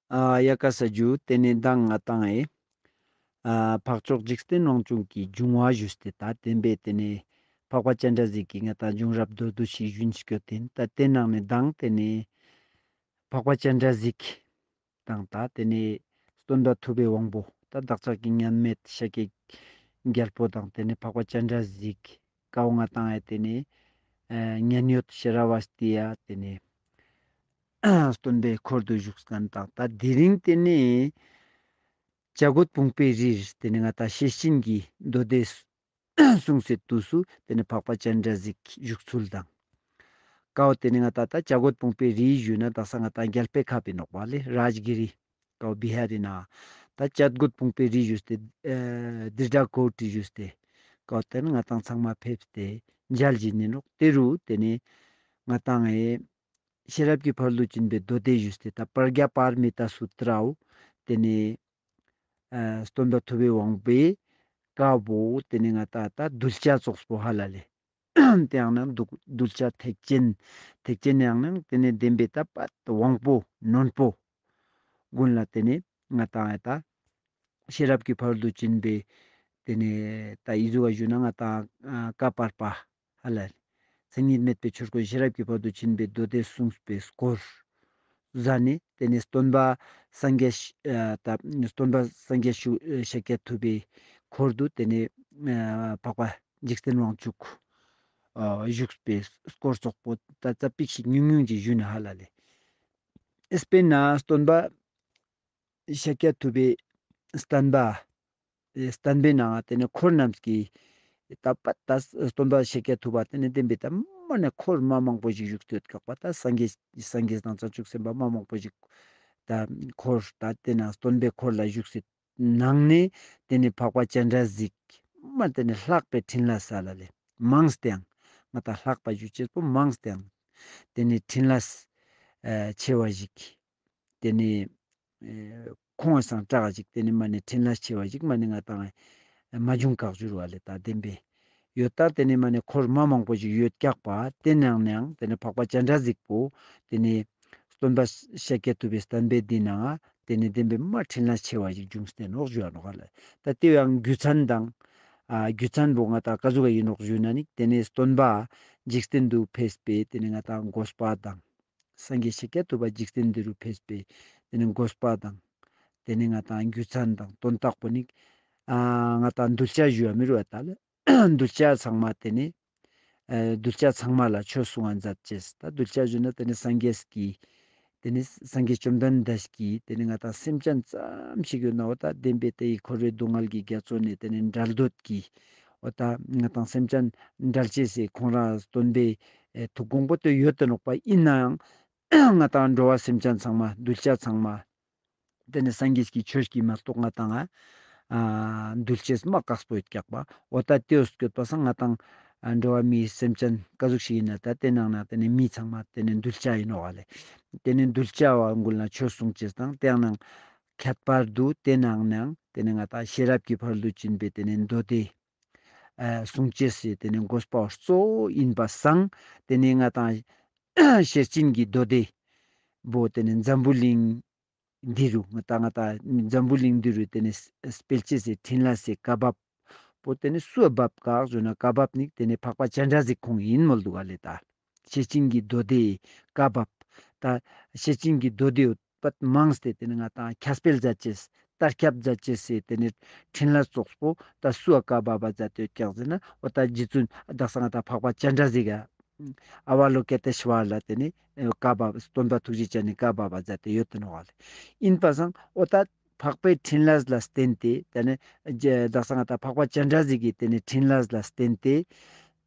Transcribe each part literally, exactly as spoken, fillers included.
ཨ་ཡ་ཀ་ས་ཇུ། ཏེ་ནེ་མདང་ང་ཏང་ཨེ་ཨ་འཕགས་མཆོག་འཇིག་རྟེན་དབང་ཕྱུག་གི་འབྱུང་བ་ཞུས་ཏེ་ད་བདེན་པའི་ཏེ་ནེ་འཕགས་པ་སྤྱན་རས་གཟིགས་ཀྱི་ང་ཏང་འབྱུང་རབས་མདོར་བསྡུས་ཤིག་ཞུན་སྐྱོད་དེན། ད་ཏེ་ནང་ནེ་མདང་ཏེ་ནེ་འཕགས་པ་སྤྱན་རས་གཟིགས་དང་ད་ཏེ་ནེ་སྟོན་པ་ཐུབ་པའི་དབང་པོ་ད་བདག་ཅག་གི་མཉམ་མེད་ཤཱཀྱའི་རྒྱལ་པོ་དང་ཏེ་ནེ་འཕགས་པ་སྤྱན་རས་གཟིགས་ཀའོ་ང་ཏང་ཨེ་ཏེ་ནེ་ཨ་མཉན་ཡོད་ཤ་ར་བ་སྟི་ཡ་ཏེ་ནེ་སྟོན་པའི་འཁོར་དུ་བཞུགས་མཁན་དང་ད་དེ་རིང་ཏེ་ནེ་བྱ་རྒོད་ཕུང་པོའི་རིར་ཏེ་ནེ་ང་ཏང་ཤེར་ཕྱིན་གྱི་མདོ་སྡེ་གསུངས་སེ་དུས་སུ་ཏེ་ནེ་འཕགས་པ་སྤྱན་རས་གཟིགས་བཞུགས་ཚུལ་དང་། ཀའོ་ཏེ་ནེ་ང་ཏང་ད་བྱ་རྒོད་ཕུང་པོའི་རི་ཞུ་ན་དག་ས་ང་ཏང་རྒྱལ་པོའི་ཁབ་པའི་ནོག་པ་ལེ་རཱཇ་གི་རི། ཀའོ་བི་ཧར་རི་ན་ད་བྱ་རྒོད་ཕུང་པོའི་རི་ཞུས་ཏེ་ཨ་དི་དྲ་གོ་ཊི་ཞུས་ཏེ་ཀའོ་ཏེ་ནེ་ང་ཏང་ཚང་མ་ཕེབས་ཏེ་མཇལ་ཞིན་ནི་ནོག་ཏེ་རུ་ཏེ་ནེ་ང་ཏང་ཨེ་ཤེས་རབ་ཀྱི་ཕ་རོལ་ཏུ་ཕྱིན་པའི་མདོ་སྡེ་ཞུས་ཏེ་ད་པྲཛྙཱ་པཱ་ར་མི་ཏཱ་སུ་ཏྲའོ་ཏེ་ནེ་ཨ་སྟོན་པ་ཐུབ་པའི་དབང་པོའི་ཀ་བོ་ཏེ་ནེ་ང་ཏང་ད་གདུལ་བྱ་ཙོགས་པོ་ཧ་ལ་ལེ། ཏེ་ཡང་ན་གདུལ་གདུལ་བྱ་ཐེག་ཆེན་ཐེག་ཆེན་ཡང་ན་ཏེ་ནེ་བདེན་པའི་ད་པ་དབང་པོ་རྣོན་པོ་ཀུན་ལ་ཏེ་ནེ་ང་ཏང་ཨེ་ད་ཤེས་རབ་ཀྱི་ཕ་རོལ་ཏུ་ཕྱིན་པའི་ཏེ་ནེ་ད་ཨི་ཟུག་ག་ཞུ་ན་ང་ཏང་ཨ་བཀའ་བར་པ་ཧ་ལ་ལེ། མཚན་ཉིད་མེད་པའི་ཆོས་སྐུ་ཤེས་རབ་ཀྱི་ཕ་རོལ་ཏུ་ཕྱིན་པའི་མདོ་སྡེ་གསུངས་པའི་སྐོར་ཟ་ནེ་ཏེ་ནེ་སྟོན་པ་སངས་རྒྱས་ཤ་ཨ་ད་སྟོན་པ་སངས་རྒྱས་ཤཱཀྱ་ཐུབ་པའི་འཁོར་དུ་ཏེ་ནེ་ཨ་འཕགས་པ་འཇིག་རྟེན་དབང་ཕྱུག་ཨ་བཞུགས་པའི་སྐོར་ཙོགས་པོ་ད་ཙ་པིག་ཞིག་ཉུང་ཉུང་ཅིག་ཞུས་ན་ཧ་ལ་ལེ། དཔེར་ན་སྟོན་པ་ཤཱཀྱ་ཐུབ་པའི་བསྟན་པ་ཨེ་བསྟན་པའི་ནང་ང་ཏེ་ནེ་འཁོར་རྣམས་ཀྱི་ད་པ་ད་སྟོན་པ་ཤཱཀྱ་ཐུབ་པ་ཏེ་ནེ་བསྟན་པའི་ད་མ་ནེ་འཁོར་མ་མང་པོ་ཞིག་བཞུགས་ཏེ་ཡོད་ཀྱག་པ། ད་སངས་རྒྱས་སངས་རྒྱས་དང་བྱང་ཆུབ་སེམས་དཔའ་མ་མང་པོ་ཞིག་ད་འཁོར་ད་ཏེ་ནེ་སྟོན་པའི་འཁོར་ལ་བཞུགས་སེ་ནང་ནེ་ཏེ་ནེ་འཕགས་པ་སྤྱན་རས་གཟིགས་མ་ཏེ་ནེ་ལྷག་པའི་ཕྲིན་ལས་ས་ལ་ལེ་མངས་ཏེའང་ང་ཏང་ལྷག་པ་ཞུ་ཅེས་པོ་མངས་ཏེའང་ཏེ་ནེ་ཕྲིན་ལས་ཨ་ཆེ་བ་ཞིག་ཏེ་ནེ་ཨེ་ཁོང་སང་དྲག་ཅིག་ཏེ་ནེ་མ་ནེ་ཕྲིན་ལས་ཆེ་བ་ཞིག་མ་ནེ་ང་ཏང་མ་བྱུང་ཁག་འགྱུར་བ་ལེ་ད་བདེན་པའི་ཡོད་ད། ཏེ་ནེ་མ་ནེ་འཁོར་མ་མང་པོ་ཞིག་ཡོད་ཀྱག་པ། ཏེ་ནང་ནའང་ཏེ་ནེ་འཕགས་པ་སྤྱན་རས་གཟིགས་པོ་ཏེ་ནེ་སྟོན་པ་ཤཱཀྱ་ཐུབ་པའི་བསྟན་པའི་འདི་ནང་ཏེ་ནེ་བདེན་པའི་མ་ཕྲིན་ལས་ཆེ་བ་ཞིག་བྱུང་སྟེ་ནོག་ཞུ་བ་ནོག་ལེ། ད་ཏེ་ཡང་རྒྱུ་མཚན་དང་ཨ་རྒྱུ་མཚན་པོ་ང་ཏང་ཀ་ཟུག་ག་ཡིན་ནོག་ཞུ་ན་ནི་ཏེ་ནེ་སྟོན་པ་འཇིག་རྟེན་དུ་ཕེབས་པའི་ཏེ་ནེ་ང་ཏང་དགོས་པ་དང་། སངས་རྒྱས་ཤཱཀྱ་ཐུབ་པ་འཇིག་རྟེན་འདི་རུ་ཕེབས་པའི་ཏེ་ནེ་དགོས་པ་དང་། ཏེ་ནེ་ང་ཏང་རྒྱུ་མཚན་དང་དོན་དག་པོ་ནི་ཨ་ང་ཏང་གདུལ་བྱ་ཞུ་བ་མི་རུ་བ་ད་ལེ། གདུལ་བྱ་ཚང་མ་ཏེ་ནེ་ཨ་གདུལ་བྱ་ཚང་མ་ལ་ཆོས་གསུང་བ་མཛད་ཅེས། ད་གདུལ་བྱ་ཞུ་ན་ཏེ་ནེ་སངས་རྒྱས་ཀྱི་ཏེ་ནེ་སངས་རྒྱས་བཅོམ་ལྡན་འདས་ཀྱི་ཏེ་ནེ་ང་ཏང་སེམས་ཅན་ཙམ་ཞིག་ཡོད་ན་འོ་ད་བདེན་པའི་ཏེ་ཡི་འཁོར་བའི་སྡུག་བསྔལ་གྱི་རྒྱ་མཚོ་ནེ་ཏེ་ནེ་བསྒྲལ་འདོད་ཀྱི་འོ་ད་ང་ཏང་སེམས་ཅན་བསྒྲལ་ཅེས་སི་ཁོང་རང་སྟོན་པའི་ཨེ་ཐུགས་དགོངས་པོ་ཏེ་ཡོད་དེ་ནོག་པ། ཡིན་ནའང་ང་ཏང་འགྲོ་བ་སེམས་ཅན་ཚང་མ་གདུལ་བྱ་ཚང་མ་ཏེ་ནེ་སངས་རྒྱས་ཀྱི་ཆོས་ཀྱིས་མ་གཏོགས་ང་ཏང་ཨ་འདུལ་ཅེས་མ་དཀགས་པོ་ཡོད་ཀྱག་པ། འོ་ད་ཏེའོ་སྐྱོད་པ་སང་ང་ཏང་ཨ་འགྲོ་བ་མིའི་སེམས་ཅན་ཀ་ཟུག་ཞིག་ཡིན་ན་ད་ཏེ་ནང་ན་ཏེ་ནེ་མི་ཚང་མ་ཏེ་ནེ་གདུལ་བྱ་ཡིན་ནོག་ལེ། ཏེ་ནེ་གདུལ་བྱ་བ་ཀུན་ལ་ཆོས་གསུང་ཅེས་དང་ཏེ་ནང་ཁྱད་པར་དུ་ཏེ་ནང་ནའང་ཏེ་ནེ་ང་ཏང་ཤེས་རབ་ཀྱི་ཕ་རོལ་ཏུ་ཕྱིན་པའི་ཏེ་ནེ་མདོ་སྡེ་ཨ་གསུང་ཅེས་སི་ཏེ་ནེ་དགོས་པ་གཙོ་བོ་ཡིན་པ་སང་ཏེ་ནེ་ང་ཏང་ཤེར་ཕྱིན་གྱི་མདོ་སྡེ་བོ་ཏེ་ནེ་འཛམ་བུ་གླིང་འདི་རུ་ང་ཏང་ང་ཏང་འཛམ་བུ་གླིང་འདི་རུ་ཏེ་ནེ་སྤེལ་ཅེས་སི་ཕྲིན་ལས་སི་བཀའ་བབས་པོ་ཏེ་ནེ་སུའ་བབས་ཀག་ཞུ་ན་བཀའ་བབས་ནི་ཏེ་ནེ་འཕགས་པ་སྤྱན་རས་གཟིགས་ཁོང་ཡིན་མོལ་འདུག་ག་ལེ། ད་ཤེར་ཕྱིན་གྱི་མདོ་སྡེའི་བཀའ་བབས་ད་ཤེར་ཕྱིན་གྱི་མདོ་སྡེའི་པད་མངས་ཏེ་ཏེ་ནེ་ང་ཏང་ཁྱབ་སྤེལ་མཛད་ཅེས་དར་ཁྱབ་མཛད་ཅེས་སི་ཏེ་ནེ་ཕྲིན་ལས་ཙོགས་པོ་ད་སུའ་བཀའ་བབས་པ་མཛད་དེ་ཡོད་ཀྱག་ཟེར་ན་འོ་ད་རྗེ་བཙུན་དག་ས་ང་ཏང་འཕགས་པ་སྤྱན་རས་གཟིགས་ཨ་ཨ་བ་ལོ་ཀི་ཏེ་ཤྭ་ར་ལ་ཏེ་ནེ་ཨ་བཀའ་བབས་སྟོན་པ་ཐུགས་རྗེ་ཅན་ནི་བཀའ་བབས་པ་མཛད་དེ་ཡོད་དེ་ནོག་ལེ། ཡིན་པ་སང་འོ་ད་འཕགས་པའི་ཕྲིན་ལས་ལ་བརྟེན་ཏེ་ཏེ་ནེ་རྗེ་དག་ས་ང་ཏང་འཕགས་པ་སྤྱན་རས་གཟིགས་ཀྱི་ཏེ་ནེ་ཕྲིན་ལས་ལ་བརྟེན་ཏེ་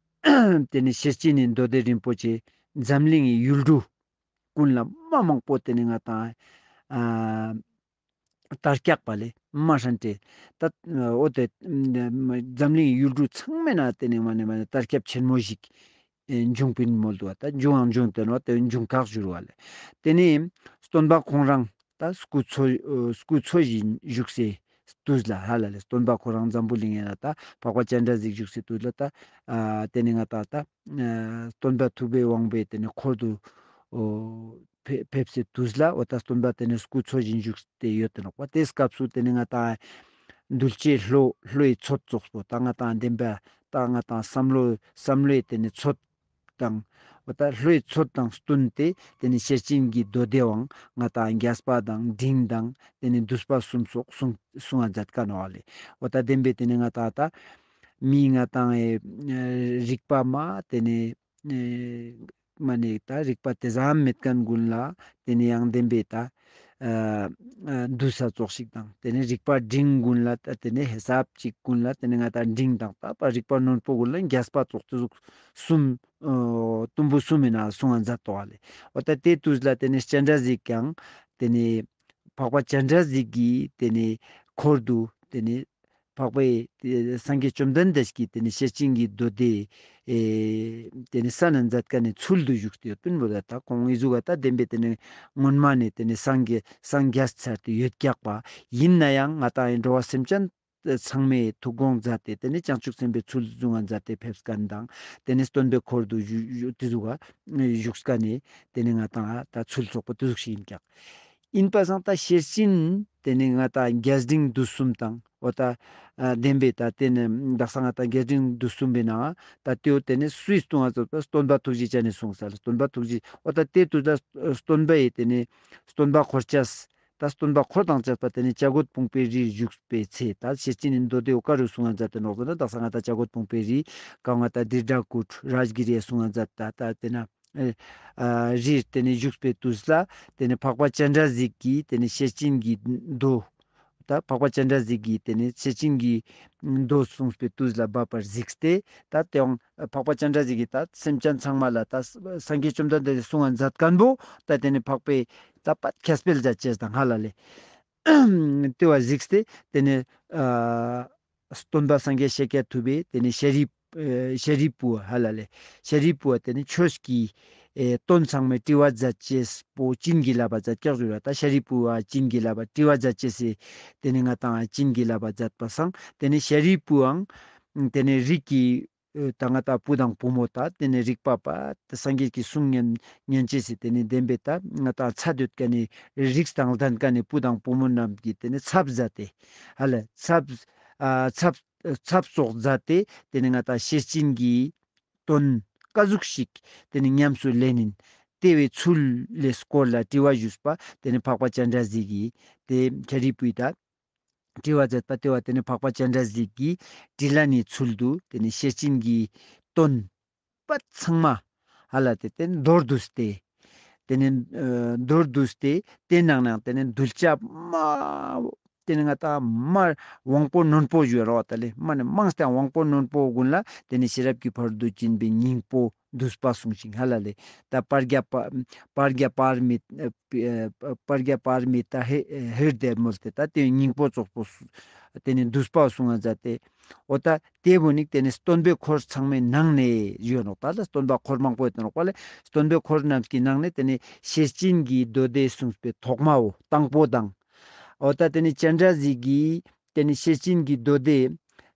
ཏེ་ནེ་ཤེར་ཕྱིན་ནི་མདོ་སྡེ་རིན་པོ་ཆེ་འཛམ་གླིང་གི་ཡུལ་གྲུ་ཀུན་ལ་མ་མང་པོ་ཏེ་ནེ་ང་ཏང་ཨ་དར་ཁྱབ་པ་ལེ་མ་ཧྲན་ཏེ་ད་འོ་ཏེ་འཛམ་གླིང་གི་ཡུལ་གྲུ་ཚང་མའི་ནང་ཏེ་ནེ་མ་ནེ་མ་ནེ་དར་ཁྱབ་ཆེན་མོ་ཞིག་ཨེ་བྱུང་པིན་མོལ་འདུག་པ། ད་བྱུང་ཡང་བྱུང་སྟེ་ནོག་ཏེ་བྱུང་ཁག་འགྱུར་བ་ལེ། ཏེ་ནེ་སྟོན་པ་ཁོང་རང་ད་སྐུ་འཚོ་སྐུ་འཚོ་བཞིན་བཞུགས་སའི་དུས་ལ་ཧ་ལ་ལེ་སྟོན་པ་ཁོ་རང་འཛམ་བུ་གླིང་ཡ་ན་ད་འཕགས་པ་སྤྱན་རས་གཟིགས་བཞུགས་སའི་དུས་ལ་ད་ཨ་ཏེ་ནེ་ང་ཏང་ད་ཨ་སྟོན་པ་ཐུབ་པའི་དབང་པོའི་ཏེ་ནེ་འཁོར་དུ་འོ་ ཕེ་ཕེབས་སེ་དུས་ལ་འོ་ད་སྟོན་པ་ཏེ་ནེ་སྐུ་འཚོ་ཞིང་བཞུགས་ཏེ་ཡོད་དེ་ནོག་པ། ཏེ་སྐབས་སུ་ཏེ་ནེ་ང་ཏང་གདུལ་བྱའི་བློ་བློའི་ཚོད་ཙོགས་པོ་ད་ང་ཏང་བདེན་པ་ད་ང་ཏང་བསམ་བློ་བསམ་བློའི་ཏེ་ནེ་ཚོད་དང་འོ་ད་བློའི་ཚོད་དང་བསྟུན་ཏེ་ཏེ་ནེ་ཤེར་ཕྱིན་གྱི་མདོ་སྡེའང་ང་ཏང་རྒྱས་པ་དང་འབྲིང་དང་ཏེ་ནེ་བསྡུས་པ་གསུམ་སོགས་གསུང་གསུང་ང་མཛད་ཀ་ནོག་ལེ། འོ་ད་བདེན་པའི་ཏེ་ནེ་ང་ཏང་ད་མི་ང་ཏང་ཨེ་རིག་པ་མ་ཏེ་ནེ་ཨེ་མ་ནེ་ད་རིག་པ་ཏེ་ཙམ་མེད་ཁན་གུན་ལ་ཏེ་ནེ་ཡང་བདེན་པའི་ད་ཨ་ཨ་བསྡུས་ས་ཙོགས་ཤིག་དང་ཏེ་ནེ་རིག་པ་འབྲིང་གུན་ལ་ད་ཏེ་ནེ་ཧེ་སབ་ཅིག་གུན་ལ་ཏེ་ནེ་ང་ཏང་འབྲིང་དང་ད་པ་རིག་པ་རྣོན་པོ་གུན་ལ་རྒྱས་པ་ཙོགས་ཏེ་ཟུག་གསུམ་ཨོ་དུམ་བུ་གསུམ་མི་ནང་གསུང་ང་མཛད་དོ་ལེ། འོ་ད་ཏེ་དུས་ལ་ཏེ་ནེ་སྤྱན་རས་གཟིགས་ཀྱང་ཏེ་ནེ་འཕགས་པ་སྤྱན་རས་གཟིགས་ཀྱི་ཏེ་ནེ་འཁོར་དུ་ཏེ་ནེ་འཕགས་པའི་ཏེ་སངས་རྒྱས་བཅོམ་ལྡན་འདས་ཀྱི་ཏེ་ནེ་ཤེར་ཕྱིན་གྱི་མདོ་སྡེ་ཨེ་ཏེ་ནེ་གསན་ན་མཛད་ཀ་ནེ་ཚུལ་དུ་བཞུགས་ཏེ་ཡོད་པིན་པོ་ད་ད་ཁོང་ཨི་ཟུག་ག་ད་བདེན་པའི་ཏེ་ནེ་སྔོན་མ་ནེ་ཏེ་ནེ་སངས་རྒྱས་སངས་རྒྱས་ཚར་ཏེ་ཡོད་ཀྱག་པ། ཨིན་ནའང་ང་ཏང་ཨེ་འགྲོ་བ་སེམས་ཅན་ཚང་མའི་ཐུགས་དགོངས་མཛད་དེ་ཏེ་ནེ་བྱང་ཆུབ་སེམས་དཔའི་ཚུལ་བཟུང་ང་མཛད་དེ་ཕེབས་ཁན་དང་ཏེ་ནེ་སྟོན་པའི་འཁོར་དུ་བཞུ་བཞུ་ཏེ་ཟུག་ག་བཞུགས་ཀ་ནེ་ཏེ་ནེ་ང་ཏང་ད་ཚུལ་ཚོགས་པོ་ཏེ་ཟུག་ཤིག་ཨིན་ཀྱག། ཨིན་པ་སང་ད་ཤེར་ཕྱིན་ཏེ་ནེ་ང་ཏང་རྒྱས་འབྲིང་བསྡུས་གསུམ་དང་འོ་ད་ཨ་བདེན་པའི་ད་ཏེ་ནེ་དག་ས་ང་ཏང་རྒྱས་འབྲིང་བསྡུས་གསུམ་པའི་ནང་ད་ཏེའོ་ཏེ་ནེ་སུའི་གསུང་ང་ཙོགས་སྟོན་པ་ཐུགས་རྗེ་ཅན་ནི་གསུངས་ས་ལ་སྟོན་པ་ཐུགས་རྗེ་འོ་ད་ཏེ་དུས་ད་སྟོན་པ་ཡི་ཏེ་ནེ་སྟོན་པ་འཁོར་བཅས་ད་སྟོན་པ་འཁོར་དང་བཅས་པ་ཏེ་ནེ་བྱ་རྒོད་ཕུང་པོའི་རིར་བཞུགས་པའི་ཚེ་ད་ཤེར་ཕྱིན་ནི་མདོ་སྡེ་འོ་ཀ་རུ་གསུང་ང་མཛད་དེ་ནོག་ཟེར་ན་དག་ས་ང་ཏང་བྱ་རྒོད་ཕུང་པོའི་རི་གང་ང་ཏང་དིར་ཌ་ཀུ་ཊ་རཱ་ཇ་གི་རི་ཡ་གསུང་ང་མཛད་ད་ད་ཏེ་ན་ཨེ་ཨ་རིར་ཏེ་ནེ་བཞུགས་པའི་དུས་ལ་ཏེ་ནེ་འཕགས་པ་སྤྱན་རས་གཟིགས་ཀྱི་ཏེ་ནེ་ཤེར་ཕྱིན་གྱི་མདོ་ད་འཕགས་པ་སྤྱན་རས་གཟིགས་ཀྱི་ཏེ་ནེ་ཤེར་ཕྱིན་གྱི་མདོ་གསུངས་པའི་དུས་ལ་བབ་པར་གཟིགས་ཏེ་ད་ཏེའང་འཕགས་པ་སྤྱན་རས་གཟིགས་ཀྱི་ད་སེམས་ཅན་ཚང་མ་ལ་ད་སངས་རྒྱས་བཅོམ་ལྡན་འདས་གསུང་ང་མཛད་ཁན་བོ་ད་ཏེ་ནེ་འཕགས་པའི་ད་པད་ཁྱབ་སྤེལ་མཛད་ཅེས་དང་ཧ་ལ་ལེ། ཏེ་བ་གཟིགས་ཏེ་ཏེ་ནེ་ཨ་སྟོན་པ་སངས་རྒྱས་ཤཱཀྱ་ཐུབ་པས་ཏེ་ནེ་ཤཱ་རིའི་ཨེ་ཤཱ་རིའི་བུ་ཧ་ལ་ལེ། ཤཱ་རིའི་བུ་བ་ཏེ་ནེ་ཆོས་ཀྱི་ཨེ་དོན་ཚང་མའི་དྲི་བ་མཛད་ཅེས་པོ་བྱིན་གྱིས་བརླབས་པ་མཛད་ཀྱག་ཞུ་ར་ད་ཤཱ་རིའི་བུ་བ་བྱིན་གྱིས་བརླབས་པ་དྲི་བ་མཛད་ཅེས་སི་ཏེ་ནེ་ང་ཏང་བྱིན་གྱིས་བརླབས་པ་མཛད་པ་སང་ཏེ་ནེ་ཤཱ་རིའི་བུའང་ཏེ་ནེ་རིགས་ཀྱི་ཨེ་ད་ང་ཏང་བུ་དང་བུ་མོ་ད་ཏེ་ནེ་རིག་པ་པ་ད་སངས་རྒྱས་ཀྱི་གསུང་ཉན་ཉན་ཅེས་སི་ཏེ་ནེ་བདེན་པའི་ད་ང་ཏང་ཚད་ཡོད་ཀ་ནེ་རིགས་དང་ལྡན་ཀ་ནེ་བུ་དང་བུ་མོ་རྣམས་ཀྱི་ཏེ་ནེ་ཚབ་མཛད་དེ་ཧ་ལ་ཚབ་ཨ་ཚབ་ཚབ་སོགས་མཛད་དེ་ཏེ་ནེ་ང་ཏང་ཤེར་ཕྱིན་གྱི་དོན་ཀ་ཟུག་ཤིག་ཏེ་ནེ་ཉམས་སུ་ལེན་ཡིན་ཏེ་བའི་ཚུལ་ལས་སྐོར་ལ་དྲི་བ་ཞུས་པ་ཏེ་ནེ་འཕགས་པ་སྤྱན་རས་གཟིགས་ཀྱིས་ཏེ་ཤཱ་རིའི་བུའི་ད་དྲི་བ་མཛད་པ་ཏེ་བ་ཏེ་ནེ་འཕགས་པ་སྤྱན་རས་གཟིགས་ཀྱིས་དྲིས་ལན་ནི་ཚུལ་དུ་ཏེ་ནེ་ཤེར་ཕྱིན་གྱི་དོན་པ་ཚང་མ་ཧ་ལ་ཏེ་ཏེ་ནེ་མདོར་བསྡུས་ཏེ་ཏེ་ནེ་ཨ་མདོར་བསྡུས་ཏེ་ཏེ་ནང་ནང་ཏེ་ནེ་གདུལ་བྱ་མ་ཏེ་ནེ་ང་ཏང་མ་དབང་པོ་རྣོན་པོ་ཞུ་རོགས་ད་ལེ་མ་ནེ་མང་སྟེ་དབང་པོ་རྣོན་པོ་གུན་ལ་ཏེ་ནེ་ཤེས་རབ་ཀྱི་ཕ་རོལ་ཏུ་ཕྱིན་པའི་སྙིང་པོ་བསྡུས་པ་གསུངས་ཤིང་ཧ་ལ་ལེ། ད་པྲ་ཛྙཱ་པ་པྲ་ཛྙཱ་པཱ་ར་མི་ཨ་པྲ་ཛྙཱ་པཱ་ར་མི་ཏ་ཧེ་ཧེར་དེ་མོལ་ཏེ་ད་ཏེ་སྙིང་པོ་ཙོགས་པོ་སུ་ཏེ་ནེ་བསྡུས་པ་གསུང་ང་མཛད་དེ་འོ་ད་ཏེ་བོ་ནི་ཏེ་ནེ་སྟོན་པའི་འཁོར་ཚང་མའི་ནང་ནེ་ཡོད་ནོག་ད་ལ་སྟོན་པ་འཁོར་མང་པོ་ཡོད་ནོག་པ་ལེ། སྟོན་པའི་འཁོར་རྣམས་ཀྱི་ནང་ནེ་ཏེ་ནེ་ཤེར་ཕྱིན་གྱི་མདོ་སྡེ་གསུངས་པའི་ཐོག་མའོ་དང་པོ་དང་། འོ་ད་ཏེ་ནེ་སྤྱན་རས་གཟིགས་ཀྱིས་ཏེ་ནེ་ཤེར་ཕྱིན་གྱི་མདོ་སྡེ་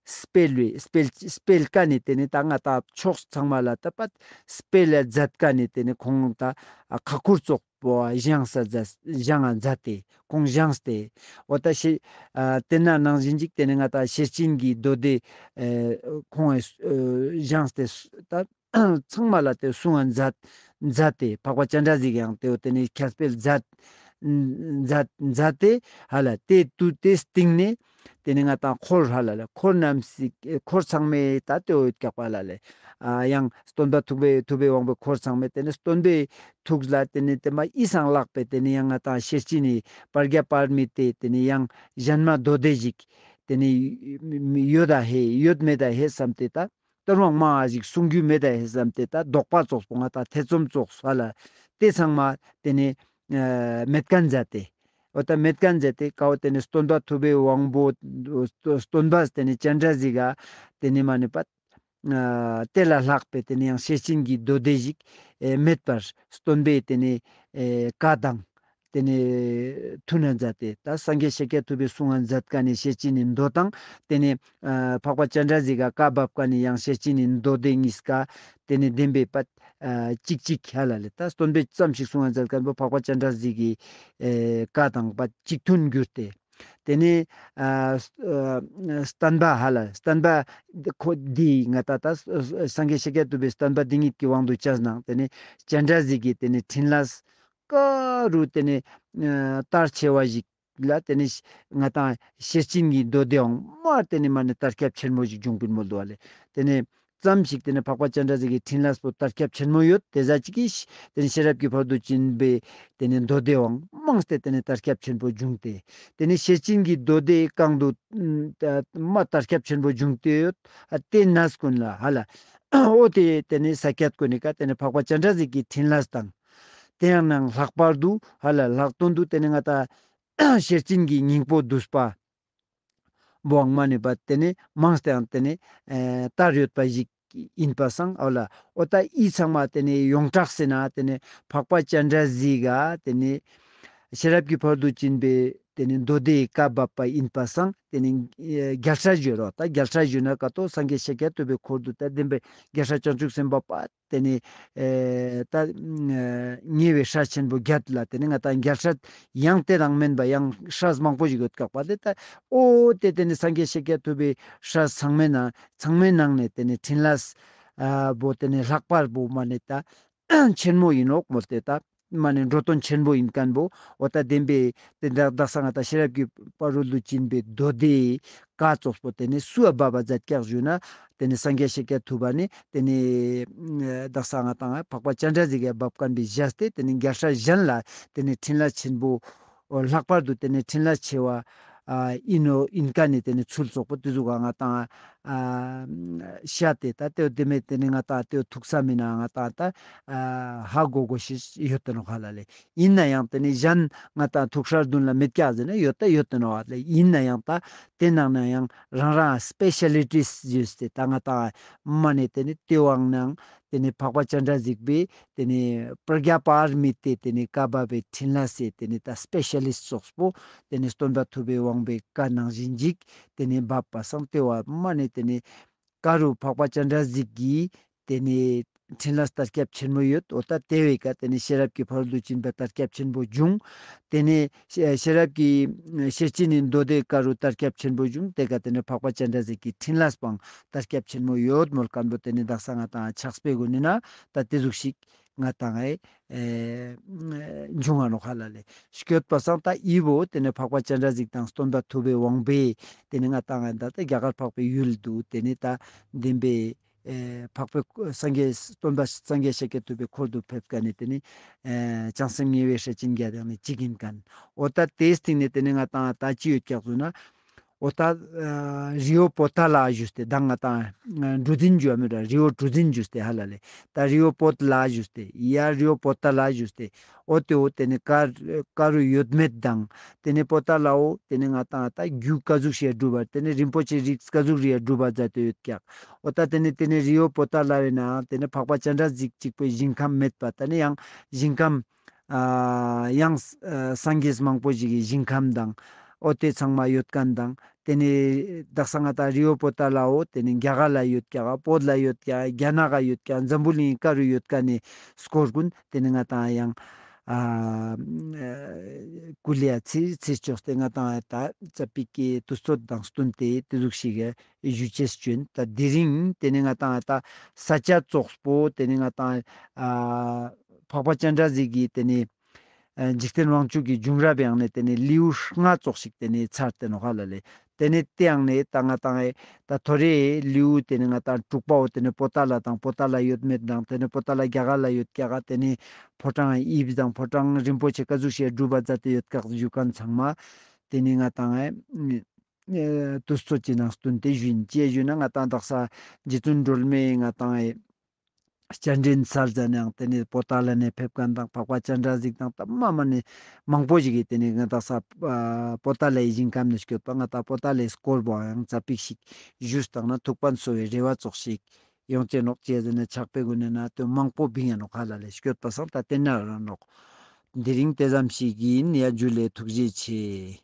སྤེལ་བའི་སྤེལ་སྤེལ་ཀ་ནེ་ཏེ་ནེ་ད་ང་ཏང་ཕྱོགས་ཚང་མ་ལ་ད་པད་སྤེལ་ལ་མཛད་ཀ་ནེ་ཏེ་ནེ་ཁོང་ད་ཁག་ཁུར་ཙོགས་པོ་བཞེངས་ས་མཛད་བཞེངས་ང་མཛད་དེ་ཁོང་བཞེངས་ཏེ་འོ་ད་ཤེ་ཨ་ཏེ་ན་ནང་བཞིན་ཅིག་ཏེ་ནེ་ང་ཏང་ཤེར་ཕྱིན་གྱི་མདོ་སྡེ་ཨེ་ཁོང་ཨེ་བཞེངས་ཏེ་ད་ཚང་མ་ལ་ཏེ་གསུང་ང་མཛད་མཛད་དེ་འཕགས་པ་སྤྱན་རས་གཟིགས་ཡང་ཏེ་འོ་ཏེ་ནེ་ཁྱབ་སྤེལ་མཛད་མཛད་མཛད་དེ་ཧ་ལ་ཏེ་དུས་ཏེ་སྟིང་ནེ་ཏེ་ནེ་ང་ཏང་འཁོར་ཧ་ལ་ལེ་འཁོར་རྣམས་སི་འཁོར་ཚང་མའི་ད་ཏེ་འོ་ཡོད་ཀྱག་པ་ལ་ལེ། ཨ་ཡང་སྟོན་པ་ཐུབ་པའི་ཐུབ་པའི་དབང་པོའི་འཁོར་ཚང་མའི་ཏེ་ནེ་སྟོན་པའི་ཐུགས་ལ་ཏེ་ནེ་ཏེ་མ་ཨི་སང་ལྷག་པའི་ཏེ་ནེ་ཡང་ང་ཏང་ཤེར་ཕྱིན་ནི་པྲ་ཛྙཱ་པཱ་ར་མི་ཏེ་ཏེ་ནེ་ཡང་གཞན་མ་མདོ་སྡེ་ཞིག་ཏེ་ནེ་ཡོད་ད་ཧེ་ཡོད་མེད་ད་ཧེ་བསམ་སྟེ་ད་ཏར་ཝང་མ་ཞིག་གསུང་རྒྱུ་མེད་ད་ཧེ་བསམ་སྟེ་ད་དོགས་པ་ཙོགས་པོ་ང་ཏང་ཐེ་ཚོམ་ཙོགས་ཧ་ལ་ཏེ་ཚང་མ་ཏེ་ནེ་ཨ་མེད་ཁན་མཛད་དེ། འོ་ད་མེད་ཁན་མཛད་དེ་ཀ་བོ་ཏེ་ནེ་སྟོན་པ་ཐུབ་པའི་དབང་པོ་སྟོན་པ་ཏེ་ནེ་སྤྱན་རས་གཟིགས་ག་ཏེ་ནེ་མ་ནེ་པ་ཨ་ཏེ་ལ་ལྷག་པའི་ཏེ་ནེ་ཡང་ཤེར་ཕྱིན་གྱི་མདོ་སྡེ་ཞིག་ཨེ་མེད་པར་སྟོན་པའི་ཏེ་ནེ་ཨེ་བཀའ་དང་ཏེ་ནེ་མཐུན་ན་མཛད་དེ་ད་སངས་རྒྱས་ཤཱཀྱ་ཐུབ་པའི་གསུང་ང་མཛད་ཀ་ནེ་ཤེར་ཕྱིན་ནི་མདོ་དང་ཏེ་ནེ་ཨ་འཕགས་པ་སྤྱན་རས་གཟིགས་ག་བཀའ་བབ་ཀ་ནེ་ཡང་ཤེར་ཕྱིན་ནི་མདོ་སྡེ་གཉིས་ཀ་ཏེ་ནེ་བདེན་པའི་པ་ ཨ་ཅིག་ཅིག་ཧ་ལ་ལེ། ད་སྟོན་པའི་ཙམ་ཞིག་གསུང་བ་མཛད་མཁན་པོ་འཕགས་པ་སྤྱན་རས་གཟིགས་ཀྱི་ཨེ་བཀའ་དང་པ་གཅིག་མཐུན་གྱུར་ཏེ། དེ་ནས་ཨ་ཨ་བསྟན་པ་ཧ་ལ་བསྟན་པ་ཁོ་འདི་ང་ད་ད་སངས་རྒྱས་ཤཱཀྱ་ཐུབ་པའི་བསྟན་པ་འདི་ཉིད་ཀྱི་དབང་དུ་བྱས་ནང་དེ་ནས་སྤྱན་རས་གཟིགས་ཀྱི་དེ་ནས་ཕྲིན་ལས་ཀ་རུ་དེ་ནས་ཨ་དར་ཆེ་བ་ཞིག་ལ་དེ་ནས་ང་ཏང་ཤེར་ཕྱིན་གྱི་མདོ་སྡེའང་མར་དེ་ནས་མ་ནས་དར་ཁྱབ་ཆེན་མོ་ཞིག་འབྱུང་གིན་མོལ་འདུག་ཨ་ལེ། དེ་ནས་ཙམ་ཞིག་དེ་ནས་འཕགས་པ་སྤྱན་རས་གཟིགས་ཀྱི་ཕྲིན་ལས་པོ་དར་ཁྱབ་ཆེན་མོ་ཡོད། དེ་ཟ་ཅིག་གིས་དེ་ནས་ཤེས་རབ་ཀྱི་ཕ་རོལ་ཏུ་ཕྱིན་པའི་དེ་ནས་མདོ་སྡེའང་མངས་ཏེ་དེ་ནས་དར་ཁྱབ་ཆེན་པོ་བྱུང་སྟེ། དེ་ནས་ཤེར་ཕྱིན་གྱི་མདོ་སྡེ་གང་དུ་ཨ་མ་དར་ཁྱབ་ཆེན་པོ་བྱུང་སྟེ་ཡོད། ཨ་དེ་ནས་ཀུན་ལ་ཧ་ལ་འོ་དེ་དེ་ནས་ས་ཀྱད་ཀུན་ནི་ཀ་དེ་ནས་འཕགས་པ་སྤྱན་རས་གཟིགས་ཀྱི་ཕྲིན་ལས་དང་། དེ་ཡང་ནང་ལྷག་པར་དུ་ཧ་ལ་ལྷག་དོན་དུ་དེ་ནས་ང་ཏང་ཤེར་ཕྱིན་གྱི་སྙིང་པོ་བསྡུས་པ་བོའང་མ་ནི་པ་དེ་ནས་མངས་ཏེའང་དེ་ནས་ཨེ་དར་ཡོད་པ་ཞིག་ཡིན་པ་སང་ཨོ་ལ་འོ་ད་འི་ཚང་མ་དེ་ནས་ཡོངས་གྲགས་ཟེར་ན་དེ་ནས་འཕགས་པ་སྤྱན་རས་གཟིགས་ག་དེ་ནས་ཤེས་རབ་ཀྱི་ཕ་རོལ་ཏུ་ཕྱིན་པའི་དེ་ནས་མདོ་སྡེའི་བཀའ་བབས་པ་ཡིན་པ་སང་དེ་ནས་ཨེ་རྒྱལ་སྲས་ཞུ་རོགས། ད་རྒྱལ་སྲས་ཞུ་ན་ཀ་ཏོ་སངས་རྒྱས་ཤཱཀྱ་ཐུབ་པའི་འཁོར་དུ་ད་བདེན་པའི་རྒྱལ་སྲས་བྱང་ཆུབ་སེམས་དཔའ་པ་དེ་ནས་ཨེ་ད་ཉེ་བའི་སྲས་ཆེན་པོ་བརྒྱད་ལ་དེ་ནས་ང་ཏང་རྒྱལ་སྲས་ཡང་དེ་རང་མིན་པ་ཡང་སྲས་མང་པོ་ཞིག་ཡོད་ཀྱག་པ་དེ་ད་འོ་དེ་དེ་ནས་སངས་རྒྱས་ཤཱཀྱ་ཐུབ་པའི་སྲས་ཚང་མའི་ནང་ཚང་མའི་ནང་ནས་དེ་ནས་ཕྲིན་ལས་ཨ་བོ་དེ་ནས་ལྷག་པར་བོ་མ་ནས་ད་ཆེན་མོ་ཡིན་ནོག་མོལ་ཏེ་ད་མ་ནས་འགྲོ་དོན་ཆེན་པོ་ཡིན་མཁན་བོ་འོ་ད་བདེན་པའི་དེ་དག་དག་ས་ང་ཏང་ཤེས་རབ་ཀྱི་ཕ་རོལ་ཏུ་ཕྱིན་པའི་མདོ་སྡེའི་བཀའ་ཙོགས་པོ་དེ་ནས་སུའ་བབས་པ་མཛད་ཀྱག་ཞུ་ན་དེ་ནས་སངས་རྒྱས་ཤཱཀྱ་ཐུབ་པ་ནི་དེ་ནས་དག་ས་ང་ཏང་འཕགས་པ་སྤྱན་རས་གཟིགས་ཀྱི་བབས་མཁན་པའི་ཞལ་ཏེ་དེ་ནས་རྒྱལ་སྲས་གཞན་ལ་དེ་ནས་ཕྲིན་ལས་ཆེན་པོ་ལྷག་པར་དུ་དེ་ནས་ཕྲིན་ལས་ཆེ་བ་ཨ་ཡིན་ནོ་ཡིན་མཁན་ནི་དེ་ནས་ཚུལ་ཙོགས་པོ་དེ་ཟུག་ག་ང་ཏང་ཨ་ཤ་དེ་ད་དེ་དེ་མེད་དེ་ནས་ང་ཏང་དེ་ཐུག་ས་མིན་ན་ང་ཏང་ད་ཨ་ཧ་གོ་གོ་ཤེས་ཡོད་དེ་ནོག་ཧ་ལ་ལེ། ཡིན་ན་ཡང་དེ་ནས་གཞན་ང་ཏང་ཐུག་སྲས་བདུན་ལ་མེད་ཀྱག་ཟེར་ན་ཡོད་ད་ཡོད་དེ་ནོག་ཧ་ལ་ལེ། ཡིན་ན་ཡང་ད་དེ་ནང་ན་ཡང་རང་རང་སྤེ་ཤ་ལི་ཊིས་ཡོད་དེ་ད་ང་ཏང་མ་ནས་དེ་ནས་དེ་བའང་ནང་དེ་ནས་འཕགས་པ་སྤྱན་རས་གཟིགས་པའི་དེ་ནས་པྲ་ཛྙཱ་པཱ་ར་མི་ཏེ་དེ་ནས་བཀའ་བབས་པའི་ཕྲིན་ལས་སེ་དེ་ནས་ད་སྤེ་ཤ་ལི་སི་ཊི་ཙོགས་པོ་དེ་ནས་སྟོན་པ་ཐུབ་པའི་དབང་པོའི་བཀའ་ནང་བཞིན་ཅིག་དེ་ནས་བབས་པ་སང་དེ་བ་མ་ནས་དེ་ནས་ཀ་རུ་འཕགས་པ་སྤྱན་རས་གཟིགས་ཀྱི་དེ་ནས་ཕྲིན་ལས་དར་ཁྱབ་ཆེན་མོ་ཡོད། འོ་ད་དེ་བའི་ཀ་དེ་ནས་ཤེས་རབ་ཀྱི་ཕ་རོལ་ཏུ་ཕྱིན་པ་དར་ཁྱབ་ཆེན་པོ་བྱུང་། དེ་ནས་ཤེས་ཤེས་རབ་ཀྱི་ཤེར་ཕྱིན་ནི་མདོ་སྡེ་ཀ་རུ་དར་ཁྱབ་ཆེན་པོ་བྱུང་། དེ་ཀ་དེ་ནས་འཕགས་པ་སྤྱན་རས་གཟིགས་ཀྱི་ཕྲིན་ལས་པའང་དར་ཁྱབ་ཆེན་མོ་ཡོད་མོལ་མཁན་པོ་དེ་ནས་དག་ས་ང་ཏང་ཕྱག་དཔེ་གུན་ནི་ན་ད་དེ་ཟུག་ཞིག་ང་ཏང་ཨེ་ཨེ་འབྱུང་ང་ནོག་ཧ་ལ་ལེ། སྐྱོད་པ་སང་ད་འི་བོ་དེ་ནས་འཕགས་པ་སྤྱན་རས་གཟིགས་དང་སྟོན་པ་ཐུབ་པའི་དབང་པོའི་དེ་ནས་ང་ཏང་ཨེ་ད་ད་རྒྱ་གར་འཕགས་པའི་ཡུལ་དུ་དེ་ནས་ད་བདེན་པའི་ཨེ་འཕགས་པའི་སངས་རྒྱས་སྟོན་པ་སངས་རྒྱས་ཤཱཀྱ་ཐུབ་པའི་འཁོར་དུ་ཕེབས་མཁན་ནི་དེ་ནས་ཨེ་བྱང་སེམས་ཉེ་བའི་སྲས་ཆེན་བརྒྱད་དང་ནི་གཅིག་ཡིན་མཁན། འོ་ད་དེའི་སྟེང་ནས་དེ་ནས་ང་ཏང་ད་ཅི་ཡོད་ཀྱག་ཟེར་ན། འོ་ད་ཨ་རི་བོ་པོ་ཏ་ལ་ཞུས་ཏེ་ད་ང་ཏང་ཨ་གྲུ་འཛིན་ཞུ་བ་མེད་ར་རི་བོ་གྲུ་འཛིན་ཞུས་ཏེ་ཧ་ལ་ལེ། ད་རི་བོ་པོ་ཏ་ལ་ཞུས་ཏེ་ཡ་རི་བོ་པོ་ཏ་ལ་ཞུས་ཏེ་འོ་དེ་འོ་དེ་ནས་ཀ་ཀ་རུ་ཡོད་མེད་དང་དེ་ནས་པོ་ཏ་ལ་འོ་དེ་ནས་ང་ཏང་ད་རྒྱུ་ཀ་ཟུག་ཞིག་སྒྲུབ་པ་དེ་ནས་རིན་པོ་ཆེ་རིགས་ཀ་ཟུག་རིགས་སྒྲུབ་པ་མཛད་དེ་ཡོད་ཀྱག། འོ་ད་དེ་ནས་དེ་ནས་རི་བོ་པོ་ཏ་ལ་བའི་ནང་དེ་ནས་འཕགས་པ་སྤྱན་རས་གཟིགས་གཅིག་པོའི་ཞིང་ཁམས་མེད་པ་དེ་ནས་ཡང་ཞིང་ཁམས་ཨ་ཡང་ཨ་སངས་རྒྱས་མང་པོ་ཞིག་གི་ཞིང་ཁམས་དང་འོ་དེ་ཚང་མ་ཡོད་མཁན་དང་དེ་ནས་དག་ས་ང་ཏང་རི་བོ་པོ་ཏ་ལ་འོ་དེ་ནས་རྒྱ་གར་ལ་ཡོད་ཀྱག། བོད་ལ་ཡོད་ཀྱག། རྒྱ་ནག་ག་ཡོད་ཀྱག། འཛམ་བུ་གླིང་ཀ་རུ་ཡོད་མཁན་ནི་སྐོར་གུན་དེ་ནས་ང་ཏང་ཡང་ཨ་ཀུ་ལེ་ཡ་ཚིར་ཚིར་ཅོག་སྟེ་ང་ཏང་ད་ཙ་པིག་གི་དུས་ཚོད་དང་བསྟུན་ཏེ་དེ་ཟུག་ཞིག་གི་ཞུ་ཅེས་བྱོན། ད་དེ་རིང་དེ་ནས་ང་ཏང་ད་ས་ཆ་ཙོགས་པོ་དེ་ནས་ང་ཏང་ཨ་འཕགས་པ་སྤྱན་རས་གཟིགས་ཀྱི་དེ་ནས་ཨ་འཇིག་རྟེན་དབང་ཕྱུག་གི་འབྱུང་རབས་ཡང་ནས་དེ་ནས་ལེའུ་ལྔ་ཙོགས་ཤིག་དེ་ནས་ཚར་ཏེ་ནོག་ཧ་ལ་ལེ། དེ་ནས་དེ་ཡང་ནས་ད་ང་ཏང་ཨེ་ད་ཐོ་རེ་ལེའུ་དེ་ནས་ང་ཏང་དྲུག་པའོ་དེ་ནས་པོ་ཏ་ལ་དང་པོ་ཏ་ལ་ཡོད་མེད་དང་དེ་ནས་པོ་ཏ་ལ་རྒྱ་གར་ལ་ཡོད་ཀྱག་ག། དེ་ནས་ཕོ་བྲང་དབྱིབས་དང་ཕོ་བྲང་རིན་པོ་ཆེ་ཀ་ཟུག་ཞིག་སྒྲུབ་པ་མཛད་དེ་ཡོད་ཀྱག་ཞུ་མཁན་ཚང་མ་དེ་ནས་ང་ཏང་ཨེ་ཨེ་དུས་ཚོད་ཀྱི་ནང་བསྟུན་ཏེ་ཞུ་ཡིན། ཅི་ཞུ་ན་ང་ཏང་དག་ས་རྗེ་བཙུན་སྒྲོལ་མའི་ང་ཏང་ཨེ་སྤྱན་འདྲེན་ཚར་ཟ་ནའང་དེ་ནས་པོ་ཏ་ལ་ནས་ཕེབས་མཁན་དང་འཕགས་པ་སྤྱན་རས་གཟིགས་དང་ད་མ་མ་ནས་མང་པོ་ཞིག་གིས་དེ་ནས་ང་དག་ས་ཨ་པོ་ཏ་ལའི་ཞིང་ཁམས་ནས་སྐྱོད་པ་ང་ཏང་པོ་ཏ་ལའི་སྐོར་བོ་ཡང་ཙ་པིག་ཞིག་ཞུས་བཏང་ན་ཐུགས་ཕན་གསོ་བའི་རེ་བ་ཙོགས་ཤིག་ཡོང་ཅེས་ནོག་ཅེས་ཟེར་ན་ཕྱག་དཔེ་གུན་ནས་ན་དོན་མང་པོ་བིང་ཡ་ནོག་ཧ་ལ་ལེ། སྐྱོད་པ་སང་ད་དེ་ན་རང་ནོག། དེ་རིང་དེ་ཙམ་ཞིག་ཡིན། ཡ་ཇུ་ལེ། ཐུགས་རྗེ་ཆེ།